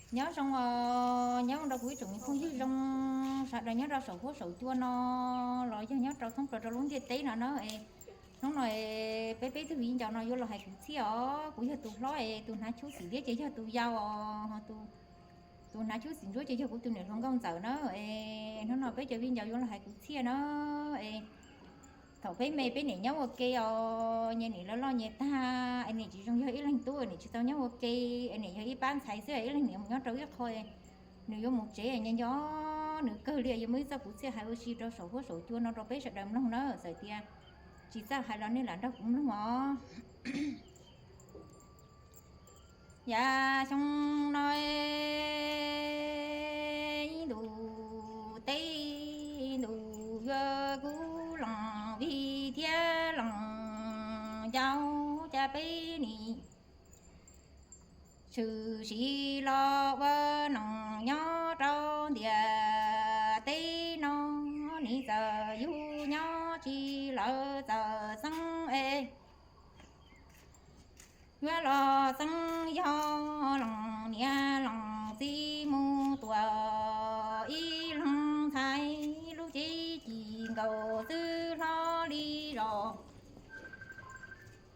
Nyob zoo os, nyob zoo rau kuv ib tsoom phooj ywg zoo sawv daws nyob rau saum huab saum cua no los yog nyob rau thoob plaws rau lub ntiaj teb no na. Hnub no peb peb tug viv ncaus no yuav los hais kwv txhiaj os. Kuv yog tus hlob es tus hnav tshoob xim liab ces yog tus yau os, tus hnav tshoob xim ntsuab ces yog kuv tus niam hluas nkauj ntxawm na. Hnub no peb cov viv ncaus yuav los hais kwv txhiaj na. Thaum peb me peb niam nyob ua ke os, nyias niam loj loj nyias tag es niam tsis zoo yog ib leeg tub, niam tsis tau nyob ua ke, es niam yog ib pab ntxhais xwb, ib leeg niam mus nyob rau ib qho, nws yuav mus tsev nco nco nws kawg li. Yuav muaj ib txoj kwv txhiaj hais ua si rau saum huab saum cua no rau peb sawv daws mloog na. Txawm tias tsis txawj hais los nej lam nrog kuv mloog os. Yav xyoo no ib ntus teb ntus yuav kub loos vig thiab loos ncau, cas peb nim tshwm sim los ua noog nyob rau ntiaj teb no, nim txawm yug nyob tsis lawv txawm xeeb es yuav los xeeb yog loos niam loos txiv mus tuam ib leeg ntxhais, lub cev ci nkaus xwb hlob li zos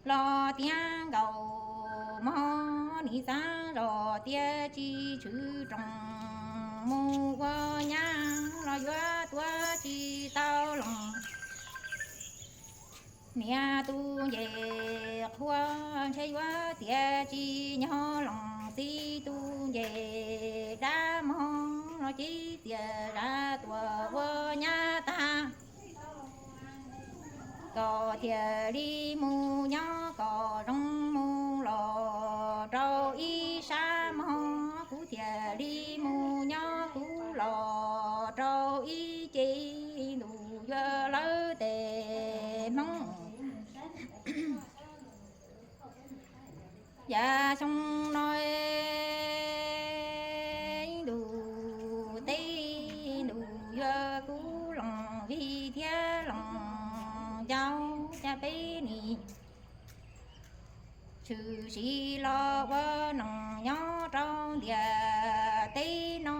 los tiav nkaus mog. Nim xav zos tias tsis tshwm roos mus ua nyab los yuav tuav tsis tau loos niam tus nce qhua, ntshe yuav tias tsis nyob loos txiv tus nce dab mog, los cev txias zam tuam ua nyab tag. Koj thiaj li mus nyob kom zoo mus los rau ib sab mog, kuv thiaj li mus nyob kuv los rau ib ce ntuj yuav lawv tes Hmoob. Yav xyoo no ib ntus teb ntus yuav kub loos vig thiab loos ncau, cas peb nim tshwm sim los ua noog nyob rau ntiaj teb no,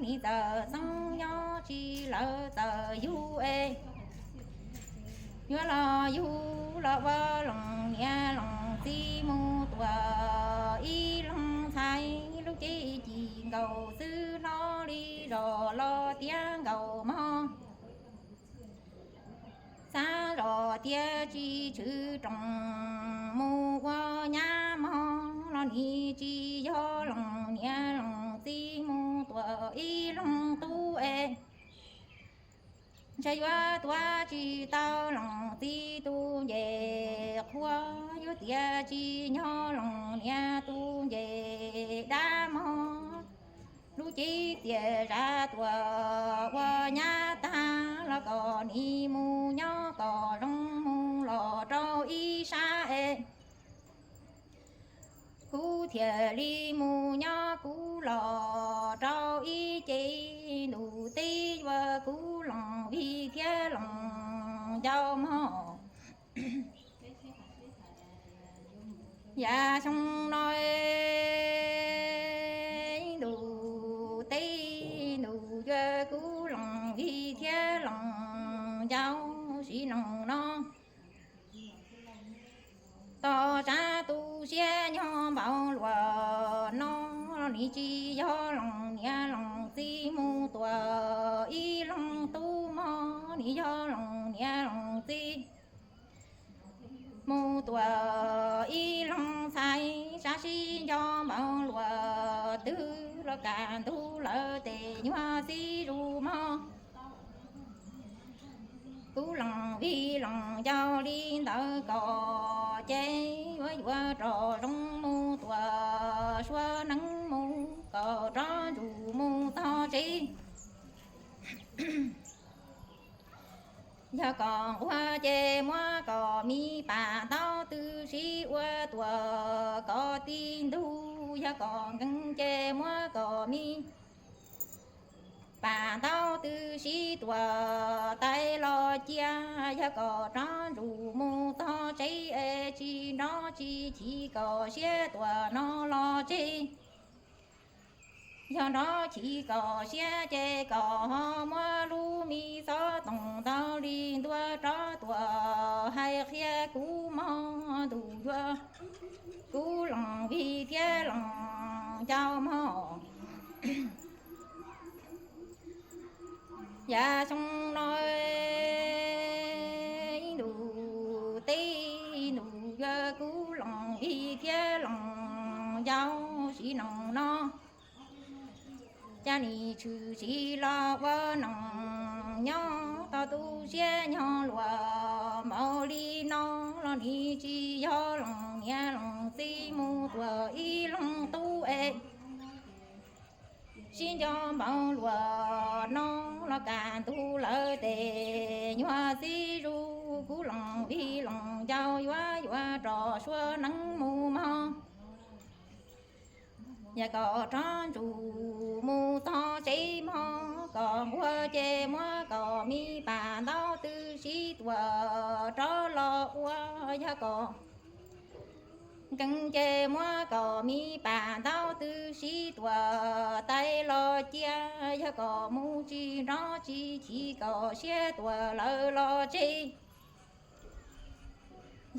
nim txawm xeeb nyob tsis lawv txawm yug es yuav los yug los ua loos niam loos txiv mus tuam ib leeg ntxhais, lub cev ci nkaus xwb hlob li zos los tiav nkaus mog. Xav zos tias tsis tshwm roos mus ua nyab mog, los nim tsis yog loos niam loos txiv mus tuam ib leeg tub es ntshe yuav tuav tsis tau loos txiv tus nce qhua, yuav tias tsis nyob loos niam tus nce dab mog. Lub cev txias zam tuam ua nyab tag los kom nim mus nyob kom zoo mus los rau ib sab es kuv thiaj li mus nyob kuv los rau ib ce ntuj teb yuav kub loos vig thiab loos ncau mog. Yav xyoo no ib ntus teb ntus yuav kub loos vig thiab loos ncau, sim noog no tos tsab tu siab nyob npaum luaj no, los nim tsis yog loos niam loos txiv mus tuam ib leeg tub mog, nim yog loos niam loos txiv mus tuam ib leeg ntxhais, sab sib nco npaum luaj twg los kaj ntug lawv tes nyuag xib zus mog. Kub loos vig loos ncau li ntawd kom ces yuav yuav rov zoo mus tuam suav neeb mus kom rov ntsum mus txog tsev. Yog kom nquag ces muab kom me pam ntaub tw sib ua tuam kom tib ntug, yog kom nkees ces muab kom me pam ntaub tw sib tuam tais los cia, yog kom rov ntsum mus txog tsev es tsis nrov tsis chim kom siab tuam no los tseg. Yog nrov chim kom siab ces kom ho muab lub me xov toom ntau li ntua rov tuam hais qhia kuv mog, ntuj yuav kuv lees vig thiab lees ncau mog. Yav xyoo no ib ntus teb ib ntus yuav kuv lees vig thiab lees ncau sim neej no. Cas nim tshwm sim los ua neej nyob tau tu siab nyog luag npaum li no los nim tsis yog leej niam leej txiv mus tuag ib leeg tub es. Sib nco npaum luag no los kaj ntug lawm tes nyuag txiv zus kuv lees vig lees ncau yuav yuav rov sua neeb mus mog. Yog kom rov ntsum mus txog tsev mog, kom nquag ces muab kom me pas ntaub twb sib tuam rov los ua, yog kom nkees ces muab kom me pas ntaub twb sib tuam tais los cia, yog kom mus tsis nrov tsis chim kom siab tuam lawm los tseg.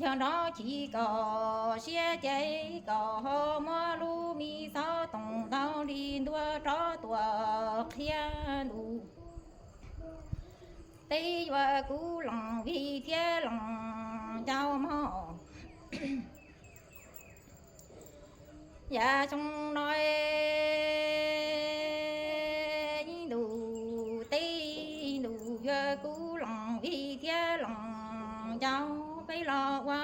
Yog nrov chim kom siab ces kom ho muab lub me xov toom ntau li ntua rov tuam qhia ntuj teb yuav kuv lees vig thiab lees ncau mog. Yav xyoo no ib ntus teb ib ntus yuav kuv lees vig thiab lees ncau peb los ua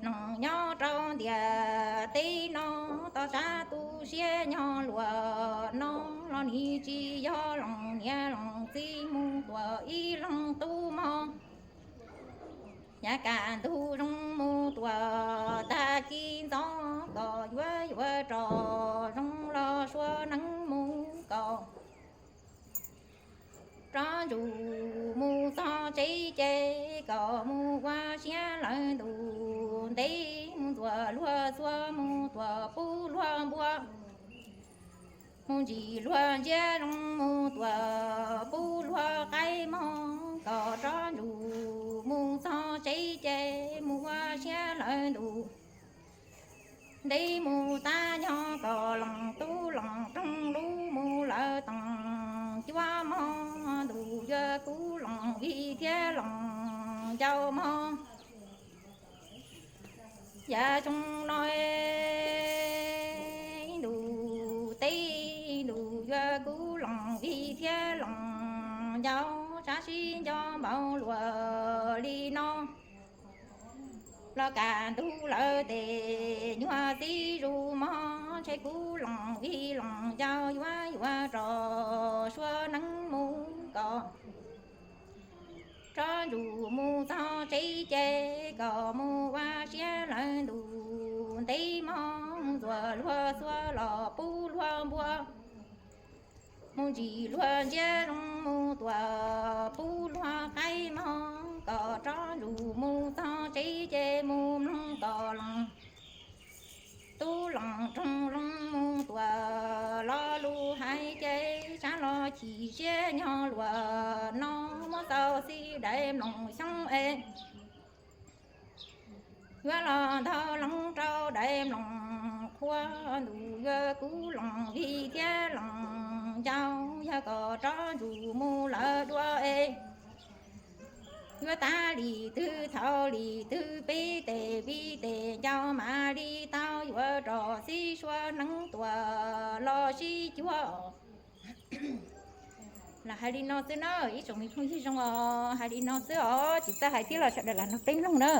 neej nyob rau ntiaj teb no, tau sab tu siab nyog luag no los nim tsis yog leej niam leej txiv mus tuag ib leeg tub mog. Yav kaj ntug zoo mus tuam tag kis ntxov kom yuav yuav rov zoo los sua neeb mus kom rov ntsum mus txog tsev ces kom mus ua siab lawv ntuj ntev mus ntxuav luag txhua mus tuam pub luag npua. Mus ntsis luag ntsiab zoo mus tuam pub luag qaib mog kom rov ntsum mus txog tsev ces mus ua siab lawv ntuj ntev mus tab nyog kom leej tub leej roog lub mus lawv teem cuab mog, ntuj yuav kuv lees vig thiab lees ncau mog. Yav xyoo no ib ntus teb ib ntus yuav kuv lees vig thiab lees ncau, sab sib nco npaum luag li no los kaj ntug lawm tes nyuag txiv zus mog, ntshe kuv lees vig lees ncau yuav yuav rov sua neeb mus kom rov ntsum mus txog tsev ces kom mus ua siab lawv ntuj ntev mog, ntxuav luag txhua los pub luag npua. Mus ntsis luag ntsiab zoo mus tuam pub luag qaib mog kom rov ntsum mus txog tsev ces mus mloog kom leej tub leej roog zoo mus tuam lo lus hais ces sab los chim siab nyog luag no muab txaus txij dai mloog xyoob es yuav los ntog leej rau dai mloog qhua, ntuj yuav kuv lees vig thiab lees ncau, yog kom rov ntsum mus lawm dua es yuav tas li twg thaum li twg pib tes vig tes ncau mam li tau yuav rov txib sua neeb tuam los sib cuag. Los hais li no xwb na ib tsoom me phooj ywg zoo os, hais li no xwb os, tsis txawj hais thiab los sawv daws lam nrog peb mloog na.